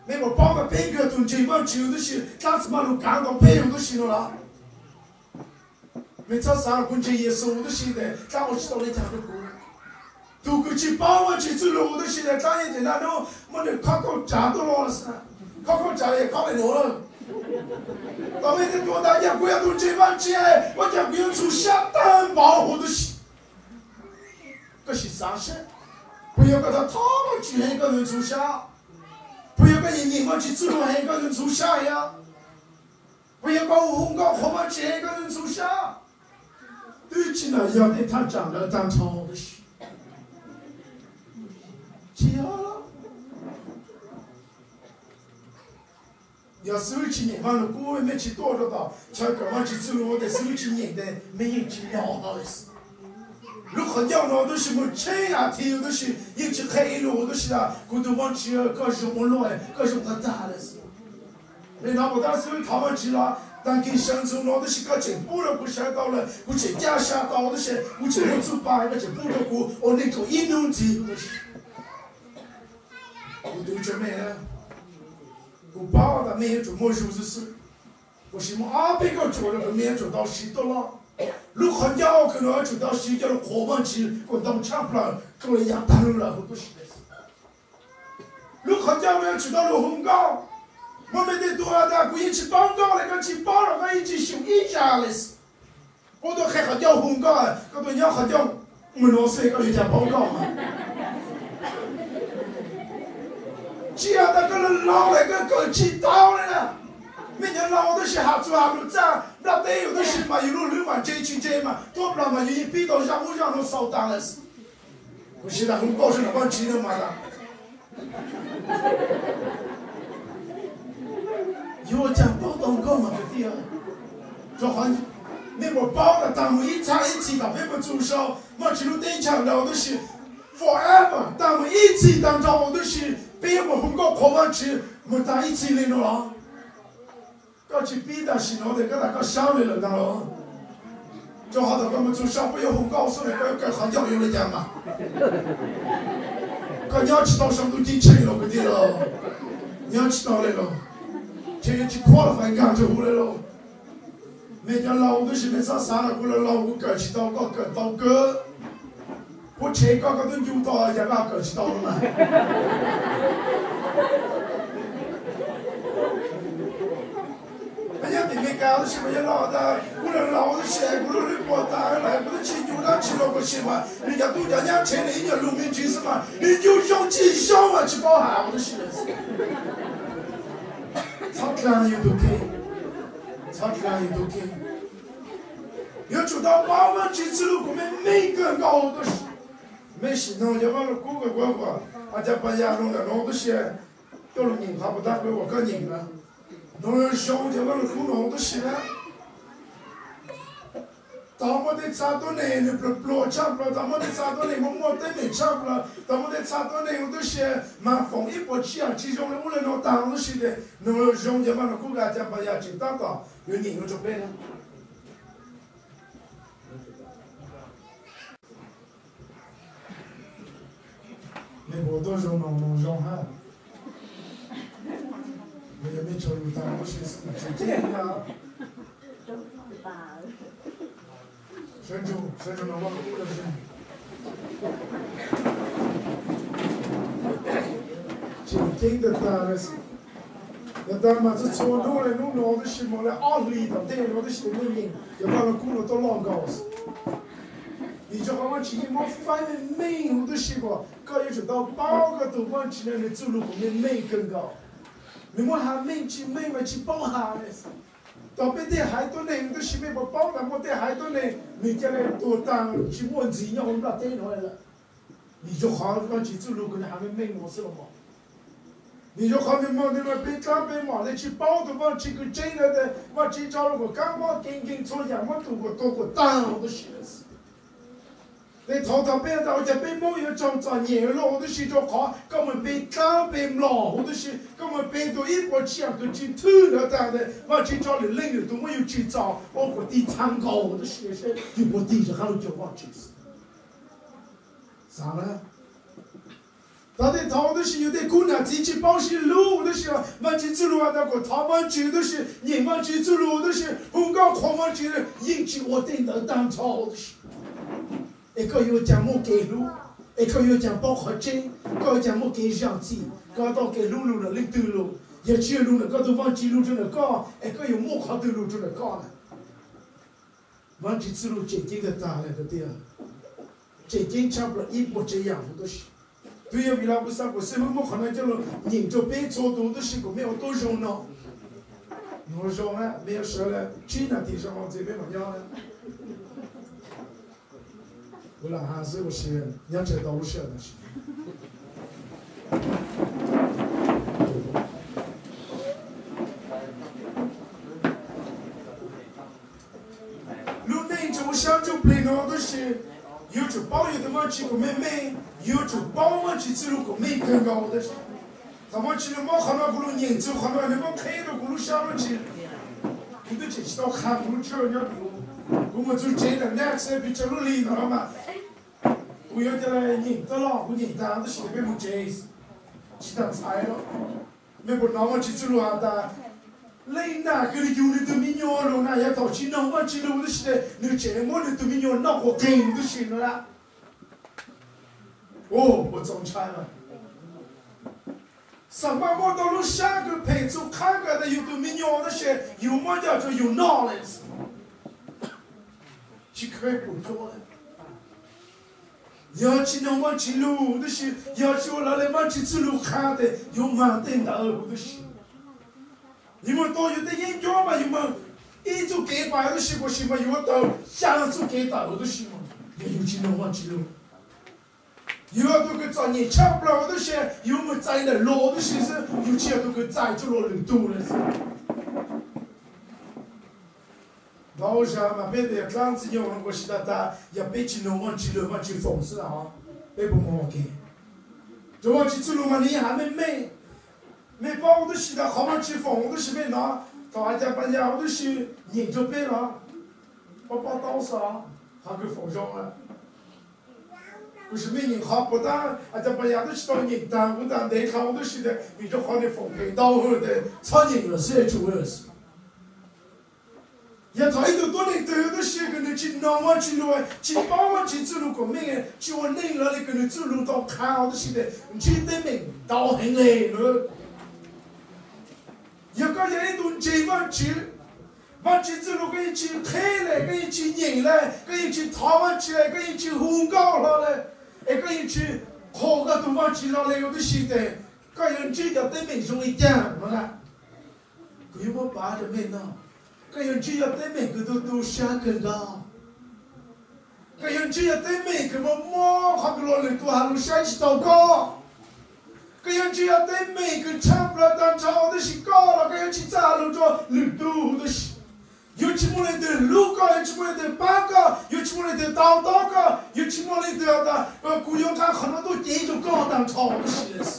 Mej puas paub tas peb kawg tus ntseeg Vaajtswv huv tib si, dlaab tsi maj lug kaav tau peb huv tib si nuav lawm? Mej txhob xaav kuv ntseeg Yexus huv tib si tes dlaab ua tsi tau le caag rua kuv. Tug kws tsi paub Vaajtswv txuj lug huv tib si tes dlaab yeej tes naj nub muab nwg khob kauj tsav tuaj lug, khob kauj tsav le khob le nuav lawm. Tau mej tej tuav tas yog kuv yog tus ntseeg Vaajtswv, ua caag kuv yuav ntxhov sab taag npaum huv tib si? Koj sim xaav seb, puas yog koj thov thov Vaajtswv heev koj yuav ntxhov sab? Puas yog koj nyeem nyeem Vaajtswv txuj lug heev koj yuav ntxhov sab yog? Puas yog koj hu nkauj qhuas Vaajtswv heev koj yuav ntxhov sab? Twb tsi nam yog tej thaaj tsaam ntawd taag nrho huv tib si. Tsi yog. Yog xib hwb tsi nyeem Vaaj Lug Kub, mej tsi tuaj rua tom chaw kawm Vaajtswv txuj lug tes xib hwb tsi nyeem tes mej yeej tsi nov le. Lub qhov ncauj nuav tub si moog tsheeb has thiv huv tib si yeej tsi qha ib lug huv tib si tas kuv tug Vaajtswv koj zoo ua luaj, koj zoo tag tag le. Mej nov puas tas xib hwb thov Vaajtswv los taag kis sawv ntxuv nuav tub si koj tseem pub rua kuv sawv tau lawm, kuv tseem ca sa tau tub si kuv tseem muaj txuj pa, koj tseem pub rua kuv ua neej tau ib nub ntxiv tub si. Kuv tub tsa mej, kuv paub tas mej yuav tsum muaj zug xwb xwb. Kuv sim muaj ob peb kauj tsuam rua kuv mej yuav tsum tau siv tuaj loj. Lub qhov ncauj kws nuav yuav tsum tau siv coj lug qhuas Vaajtswv kuas ntau tshaj plaws rua le yav taag lug lawm huv tib si. Lub qhov ncauj nuav yuav tsum tau lug hu nkauj. Muaj mej tej tuav tas kuv yeej tsi paub nkauj le, koj tsi paub los koj yeej tsi xyum ib zag le. Puab tuaj qhia qhov ncauj hu nkauj, koj tuaj nyob qhov ncauj mus nuav xwb koj yuav cas paub nkauj mas. Tsi has tas koj laug laug lawm koj kawm tsi tau le na. Mej cov laug tub si has txug has lug txaj nplaj teb yus tub si mas yus lub hlwb mas ntse tsi ntse mas tuab plag mas yus yeej pib tau zaj ub zaj nuav xaus taag lawm. Kuv sim tas hu nkauj sab nram Vaajtswv nuav mas tas yuav ua cas paub tau nkauj mas kwv tij. Rua qhov mej puas paub tas taag mus ib txhab ib txhis tom peb mus txug sau Vaajtswv lub teb chaws ntawd tub si forever taag mus ib txhis taag nrho tub si peb yuav mus hu nkauj qhuas Vaajtswv mus taag ib txhis le nuav los? Koj tsi pib tam sim nuav tes koj tas koj sab le lawm taag los? Rua qhov tom koj mus txug sau puab yuav hu nkauj xwb le, koj yuav kawm qhov ncauj yuav le cas mas? Koj nyob tsi tau sau ntuj ceeb tsheej los kwv tij los? Nyob tsi tau le los? Tseem yuav tsi khuab los fais nkaag rua huv le los? Mej cov laug tub si mej txhob xav tas kuv laug laug kuv kawm tsi tau, koj kawm tau kawg. Puab tshev koj koj tub ncu tau yog koj kawm tsi tau mas. Nyob tim Meskas tub si mas yog laug tas kuv laug laug tub si kuv lub hlwb puas tas lawm kuv tub tsi ncu dab tsi los kuv sim mas nwg cov tub cov nyab tshev nwg ib nyuag lug me ntsis xwb mas nwg ncu zoo tsi zoo mas tsi paub has tub si. Txhob dlaa yus tug kheej, txhob dlaa yus tug kheej. Yuav tsum tau paub Vaajtswv txuj lug kuas meej meej kawg nkaus tub si. Mej sim noog cov Vaaj Lug Kub kawg kuv kuas a cas pas yas lug ntawm nuav tub si, coj lug nyeem qhov puas tab kuv kuas koj nyeem na. Nuav zoo cov Vaaj Lug Kub nuav tub si na. Tau muaj tej txha tuab neeg nwg pluag pluag tshaj plaws, tau muaj tej txha tuab neeg muaj muaj teeb meem tshaj plaws, tau muaj tej txha tuab neeg tub si mas foom ib puas tsi yam tsi zoo le ub le nuav taag tub si tes nuav zoo cov Vaaj Lug Kub kawg a cas pas yas tseem tab tom yuav nyeem nuav rua peb na. Mej puas tuaj zoo no, no zoo hab. Yog mej tsaug lug taag tub si tseem ceeb na. Sawv ntsug, sawv ntsug no Vaaj Lug Kub lug zeeg. Tseem ceeb tag tag le. Yog tas mas txhua txhua nub le nub no tub si moog le ob hlis tom ntej no tub si mej nyeem cov Vaaj Lug Kub no tuaj loj nkaus. Vim rua qhov Vaajtswv yeej muab faib meej meej huv tub si kuas koj yuav tsum tau paub koj tug Vaajtswv le nwg txuj lug kuas meej meej kawg nkaus. Nwg muab has meej tsi meej mas tsi paub has le. Tau peb tej haiv tuab neeg tub si mej puas paub tas muaj tej haiv tuab neeg nwg ca le tuag taag tsi muaj ntxiv nyob huv nplaj teb nuav le lawm. Vim rua qhov Vaajtswv txuj lug kws nwg has meej meej nuav xwb los mas. Vim rua qhov nwg moog nwg peb dlaab peb mom le tsi paub tug Vaajtswv kws tseeb le tes Vaajtswv tso lug kuas kaab mob kev nkeeg txhua yaam muab tug kuas tuag kuas taag huv tub si. Tes thaus tau peb tas ua cas peb Moob yuav raug txom nyem lug huv tub si rua qhov koj moog peb dlaab peb mlom huv tub si, koj moog peb tug ib puas tsi yaam kws tsi thwj ntawd taag tes Vaajtswv tso lwm leej lwm tug muab yug tsim txom ua kuas tig txhab nkaus huv tub si seb yug puas tig rov qaab lug cuag Vaajtswv. Xaav na. Thaum tej thaum tab sis yus tej khub nam txiv tsis paub sib hlub tab sis Vajtswv txuj lug has tas kom thov Vajtswv tab sis nyeem Vajtswv txuj lug tab sis hu nkauj qhuas Vajtswv yeej tsis ua tej ntawd tag nrho tab sis. Es koj yuav ua cas muaj kev hlub? Es koj yuav ua cas paub qhov tseeb? Koj yuav ua cas muaj kev zam txim? Koj tau kev hlub lug ntawm leej twg lug? Yog tsis yog lug ntawm koj tus Vajtswv lug rau ntawm koj, es koj yuav muaj qhov twg lug rau ntawm koj na? Vajtswv txuj lug tseem ceeb tag tag le tiag. Tseem ceeb tshaj plaws ib puas tsav yam huv tab sis. Twb yog vim los kuv xav kom xib hwb muab qhov no coj lug nyeem rau peb txhua tus tab sis kom mej ua tau zoo no. Nov zoo na, mej yuav sawv lawm tsib nas this zoo ntxiv mej mam nyob na. Kuv lam has xwb ua si, nyob tsev tau lub sij hawm no. Lub neej tseem ua sab ntsuj plig no tab sis yuav tsum paub yus tus Vajtswv kom meej meej, yuav tsum paub Vajtswv txuj lug kom meej kawg nkaus tab sis. Thaum Vajtswv nws muab qhov no kuv lug nyeem txug qhov no nws muab qheb rau kuv lub sab lub ntsws. Kuv twb tseem tsis tau qha kuv lub tshawj nyob tim kuv mus txug tsev ntawm next picture lub hli ntawd mas kuv yuav cia li nyeem tag los kuv nyeem tag tab sis peb mus tsev tsis tag ntxhais los. Mej puas hnov Vajtswv txuj lug has tas leej nam kws yug nws tus me nyuam lug na yog thaum tsis noog Vajtswv lug tab sis nws tseem muab nws tus me nyuam noj quas qeeg lug tab sis no na. Ua txaus ntshai mas. Xam maj muaj tau lub sab kws phem txhua qhab kws tas yug tus me nyuam tab sis yug muab coj rau yug noj li. Tsis kheev pum cuab li. Yog tsis noog Vajtswv lug tab sis yog tsis ua raws li Vajtswv txuj lug qha tes yuav mag tej ntawd huv tab sis. Yus mus tau yus tej yeeb ncuab mas yus mas ib txuj kev pais tab sis kuv sim mas yus ua tau xya txuj kev tawm huv tab sis mas yog yus tsis noog Vajtswv lug. Yus yog tus kws txom nyem tshaj plaws tab sis yus mus txais ntawm luag tab sis xwb, yus tsis yog tus kws txais txuj lug lwm tug li xwb. Ntau zag mas peb tias dlaab Ntxwg Nyoog no ua si tag tas yog peb tsis noog Vajtswv lug Vajtswv foom xwb os, peb puas moog ua ke? Rua Vajtswv txuj lug mas nws yeej has meej meej. Mej paub tab sis tas qhov Vajtswv foom tab sis mej nov thaum a cas pas yas tab sis nyeem rua peb los paub paub taub xwb, qhov kws foom zoo lawm. Kuv sim mej nyeem qhov puas tab a cas pas yas tab sis tau nyeem taag kuv tas ntev dhau tab sis tes vim rua qhov nws foom phem ntau hwv tes txhob nyeem lawm xwb es tsum. Yog thaum ib tug tuab neeg twg tab sis kws nws tsis noog Vajtswv lug, tsis paub Vajtswv txuj lug kom meej, tsis ua neej raws li kws nws txuj lug tau qha tab sis tes ntsib teeb meem ntau heev le lawm. Yog koj yog ib tug ntseeg Vajtswv, Vajtswv txuj lug koj yeej tsis qheb le, koj yeej tsis nyeem le, koj yeej tsis thov Vajtswv le, koj yeej tsis hu nkauj hlo le, es koj yeej tsis qhuas koj tug Vajtswv hlo le tab sis tes koj yuav ntsib cov teeb meem zoo li cas no na? Kuv yuav muab pav rua mej noj, koj yuav ntsib cov teeb meem kws tu tu sab kawg nkaus. Koj yuav ntsib cov teeb meem kws muaj muab qhov kws luag lwm tus has lug saib tsis taus koj. Koj yuav ntsib cov teeb meem kws tshaj plaws tag nrho tab sis koj los koj yuav tsis txawj has lug rua lwm tug tab sis. Yuav tsis muaj leej twg hlub koj, yuav tsis muaj leej twg pab koj, yuav tsis muaj leej twg to taub koj, yuav tsis muaj leej twg tas kuv yuav nqa qhov no tuaj cev rua koj tag nrho tab sis.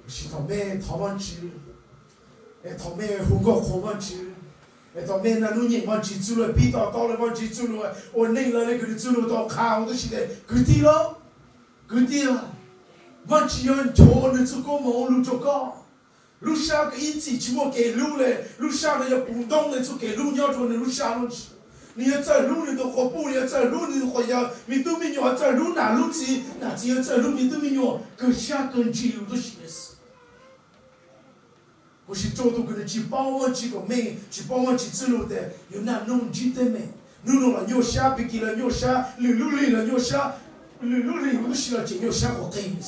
Tab sis thaum mej thov Vajtswv, es thaum mej hu nkauj qhuas Vajtswv, es thaum mej naj nub nyeem Vajtswv txuj lug, pib to taub le Vajtswv txuj lug, ua neej raws le kws nws txuj lug tau qha huv tab sis tes kwv tij lauj, kwv tij, Vajtswv yuav nchuav nws txuj koob moov lug rua koj. Lub sab kws ib txhis tsis muaj kev hlub le, lub sab nuav yuav puv ntoob le txuj kev hlub nyob rua nws lub sab lub ntsws. Nws yuav txawj hlub nws tug quas puj, nws yuav txawj hlub nws tug quas yawg, nws tub me nyuam yuav txawj hlub nam hlub txiv, nam txiv yuav txawj hlub nws tub me nyuam kawg sab kawg ntsws huv tab sis. Kuv sim rua tug kws nws tsis paub Vajtswv kom meej, tsis paub Vajtswv txuj lug tes yuav naj nub ntsib teeb meem. Nub nua los nyuaj sab, pig kis los nyuaj sab, lwm lub hlis los nyuaj sab, lwm lub hlis huv tab sis los tseem nyuaj sab quas qeeg.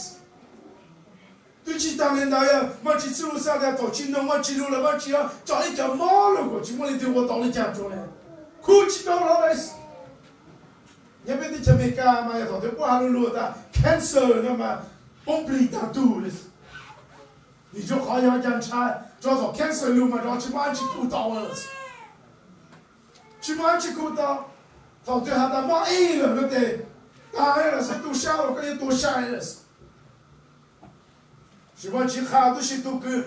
Twb tsis taag le ntawd, Vajtswv txuj lug xav tas thaum tsis noog Vajtswv lug los Vajtswv yuav tso ib cov mob lug kom tsis muaj leej twg ua tau le caag rua le, khu tsis tau hlo le. Nyob peb teb chaws Amelikas mas yog thaum twg puab has lug lug tas cancer no mas poob plig taag tug le. Vim rua qhov yog caag ntshai, rua thaum cancer lug mas rov tsis muaj dlaab tsi khu tau le. Tsis muaj dlaab tsi khu tau. Thaum twg has tas mob ib lawm no tes taag lawm xwb, tu sab los koj yeej tua sai lawm. Sim Vajtswv qha tub si tug kws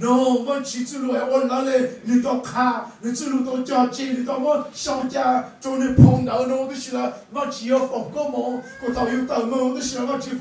No, Vajtswv txuj lug ua lawv le, nwg tau qha, nwg txuj lug tau cog tseg, nwg tau muab sau ca rua nwg phoo ntawv no, tab sis lawm Vajtswv yuav foom koob moov kuas tau yug tawm moog, tab sis lawm Vajtswv